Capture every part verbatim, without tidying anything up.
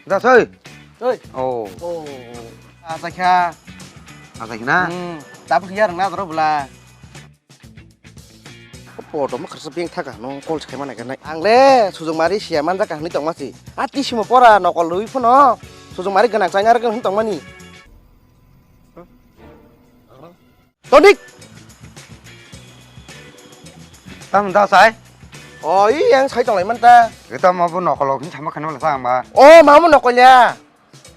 Da soi. Oi. Oh. Oh. Achaikha. Achaikha na? Hmm. Tabuk ya rang na doro bula. Poto ma kharsa beng thaka no call se khaima nai khe nai. Ang le sujung mari siya manjak ka hwnwi tongma si. A tisimo pora nokol rwi phano sujung mari gwnang chaina rwgwng hwnwi tongmani. Tonik. Tam da sai? O, i yang sai tonglai man ta. Kita ma bu nokol hin sama khana la sa ma. O, ma mu nokol ya.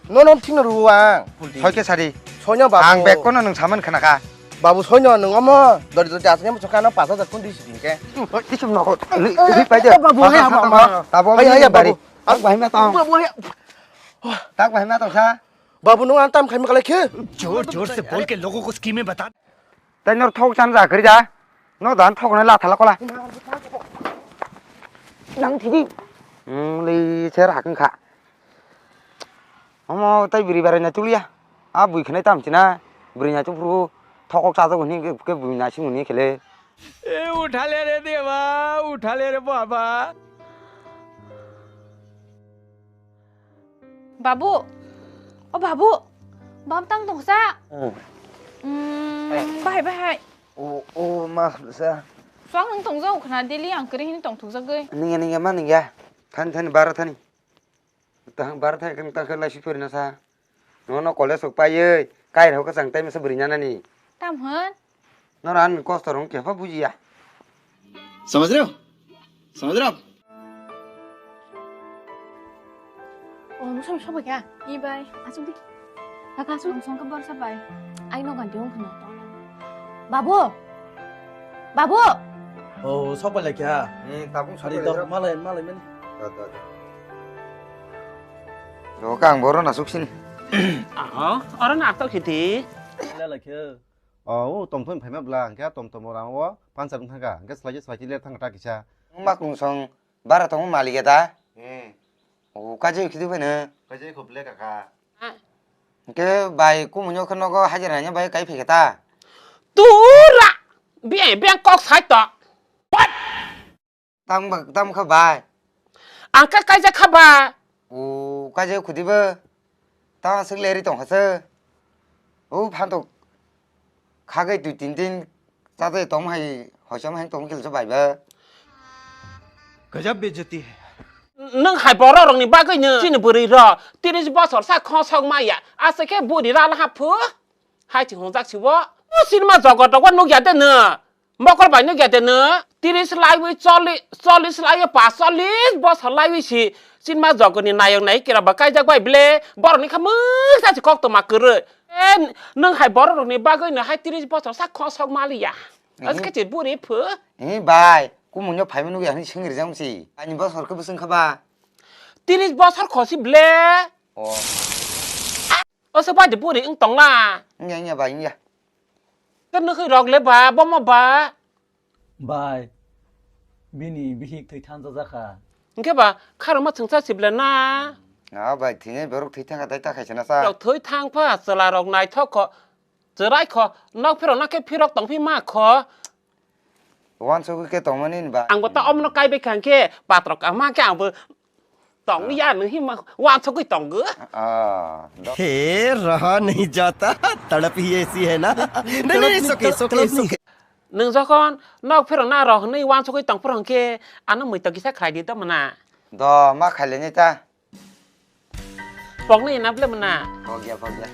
No, no, thik no ru ang. Soi ke sari. Soino babu. Ang bek kono nung saman khana ka. Babu soino nung omo. Dori dori asnya mu chokano pas hajar kun di siding ke. Tisum nokol. Ri pai de. Babu hai ama ama. Tabo hai hai bari. Babu. Tak bahai ma tong. Babu hai. Tak bahai ma tong sa. Babu nung antam khai ma kalai khe. जोर जोर से बोल के लोगों को स्कीमें बता। Tei nor thok chan ja kri da. No dan thok na la thala kola. Nang thidi. Hmm, li cher hakang kha. Omo tei biri barai na chulia. A bui khnai tam china. Biri na chupru thokok cha jago ni ke bui na sing ni khele. ए उठा ले रे देवा, उठा ले रे बाबा। Babu, o babu, bam tang tongsa. Hmm. Hmm, bahai bahai. O o ma sa. Suang nung tongja ukhna daily ang kering hini tong thukjagwi. Ningya ningya ma ningya. Thani thani bara thani. Tang bara thani kang tang khe lai sipori na sa. Nono college sok paiye kai rok kachang tai masa bwrwi nani. Tam hwn. Noro ani kosto rong kepha bujiya. समझ रहे हो? समझ रहे हो? Oh, musa musa bai kha. I bai. Asuk di. Kaka asuk. Ang songka borsa bai. Ai no ganti ong khna. Babu. Babu. Oh, sok bai lai kha. Eh, tabung sok bai lai kha. Malai malai men. Da da da. Oka ang boro na suk sini. Aho, oro na tok hiti. Lai lai kha. O, o, tom tom phaima bla, hingke tom tom rang o, panchar wng thangka, hingke slai slai ler thangka ta kisa. Wng ma kung song, bara tong malik ya ta? Hmm. O, kaje khidu phai no. Kaje khop le kaka. Hingke bai kumunyo khe nogo hajira nanya bai kai phai khe ta? Tura! Beng, beng kok sai to. What? Tamo, tamo kha bai? Ang khe kaijak kha ba. O, kaijak khudi bo. Tamo swk leri tong kha se. O, phantok khagai dui tin din chajai tong hai, hoicham hai tong khe bai ba. Gajab bejati hai. Nwng hai borok rokni bagwi no chini bwrwi rok tris bosor sa khosok maya. Asa khe buri rala ha phu. Hai ching hongjak si bo. O sinima jogot rok o nukya de no. Mokol bai no gete no, tris laiwi choli, cholis laiwi pasolis bosor laiwi si, sinima jogoni nayok nai kira ba kaijak bai ble, borok ni kha mwksa si kok toma kwrwi. E, nwng hai borok rok ni bagwi no hai tris bosor sa khosok maliya. As khe si buri phu. Ni bai, kumun yo phai mano ya ni sengri jang si. Ani bosor khe bwswng kha ba. Tris bosor khosi ble. O. O se bai de buri wng tong la. Wngya, wngya bai, wngya. Ke nukhui rok le ba, bomo ba. Bai, bini bihik thwi thansa jakha. Hingke ba, kharoma chwngsa sibla na. Na bai, thwinai borok thwi thangkha tai ta khaisa na sa. Rok thwi thangpha, chwla rok naithok kho, chwrai kho, nok phirok na khe phirok tongphi ma kho. Wansugwi khe tongmani ni ba. Ang bo ta omono kaibai kha hingke, patrok ama khe ang bo Tong ya nung hima wansugwi tongo. Ah, do- हे रहा नहीं जाता, तड़प ही ऐसी है ना। नहीं, नहीं, नहीं, it's okay, it's okay, it's okay. Nwng jokhon nok phirok na rw hwnwi wansugwi tong phuru hwnkhe ano mui to kisa khlai di to mwnna. Do, ma khailai nai ta. Poknwi na ble mwnna. Pokya, pokya.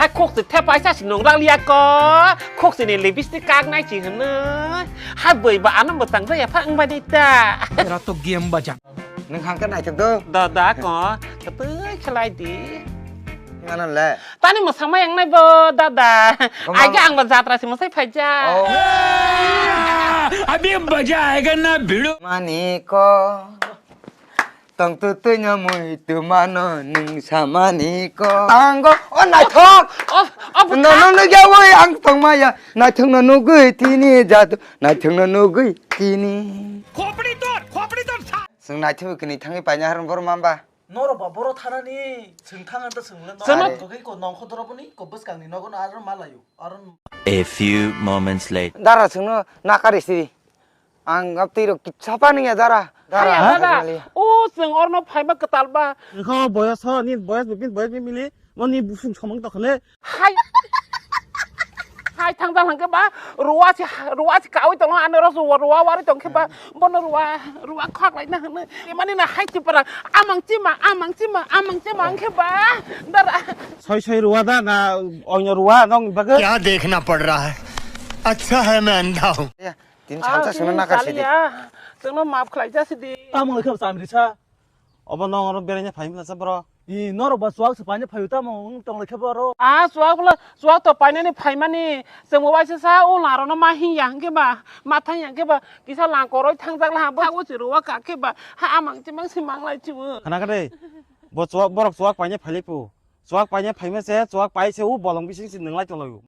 Hai khokse thepai sa si nung rang liya ko. Khokse ni lipstick kak nai si hwnwi. Hai bwrwi ba ano mwchang jaya pha wng bai dai ta. Era to game baja. Nwng hangke naithok do. Da da ko. Kwtwi khlai di. Ano le. Tani mwsang mai ang nai bo dada. Gomang. Aige ang bo jatra si mwsai phaijak. Oh. Abhi maza aayega na bhidu. Mani ko. Tong tu tui no mui tu mano nwng samani ko. Tango, o naithok. O, o, no, no, no, ya, woi, ang tong maya. Naithok no nugui tini jadu. Naithok no nugui tini. Khopri tor, khopri tor sa. Sung naithok kini thangi paina harun bor mamba. Noro ba boro thanani sung thang anta sung le. Sung no. Are. Ko kai ko nong khodoro boni ko bwskang ni nogo no aro malayo. Aro. A few moments later. Dara sung no nakari si. Ang abtwi rok kitsa pani ya dara. Dara. Haya, dara. Dara. O chwng orno phaima kwtal ba. Nokho boyos ho, ni boyos bibin boyos bibili. Mo ni busung somang to khale. Hai. Hai thangjal hangke ba. Ruwa si, ruwa si kawi tong ano ros ruwa, ruwa wari tong khe ba. Bono ruwa, ruwa khak lai na hne. Mani na hai tipara. Amang chima, amang chima, amang chima hangke ba. Dara. Soi soi ruwa da na oino ruwa nong baga. क्या देखना पड़ रहा है? अच्छा है मैं अंधा हूँ। Ya, tin salsa sino nakar sidi. Chwngno maaf khlai ja sidi. Tamo khe chamri sa. Obo nong oro beraina phai mla sa bro. I norok ba chuak se paina phaio tamo wng tong le khe bro. Ah, chuak bla, chuak to painani phaimani. Chwngbo waisa sa o larono ma hing ya hwnkhe ba, ma thang ya hwnkhe ba, kisa lang koroi thangjak la ha, bo hago se ruwa ka khe ba, ha amang chimang se mang lai chibo. Khana kade, bo chuak, borok chuak paina phai lai pu. Chuak paina phaima se, chuak pai se o bolong bising se nung lai tong lai o.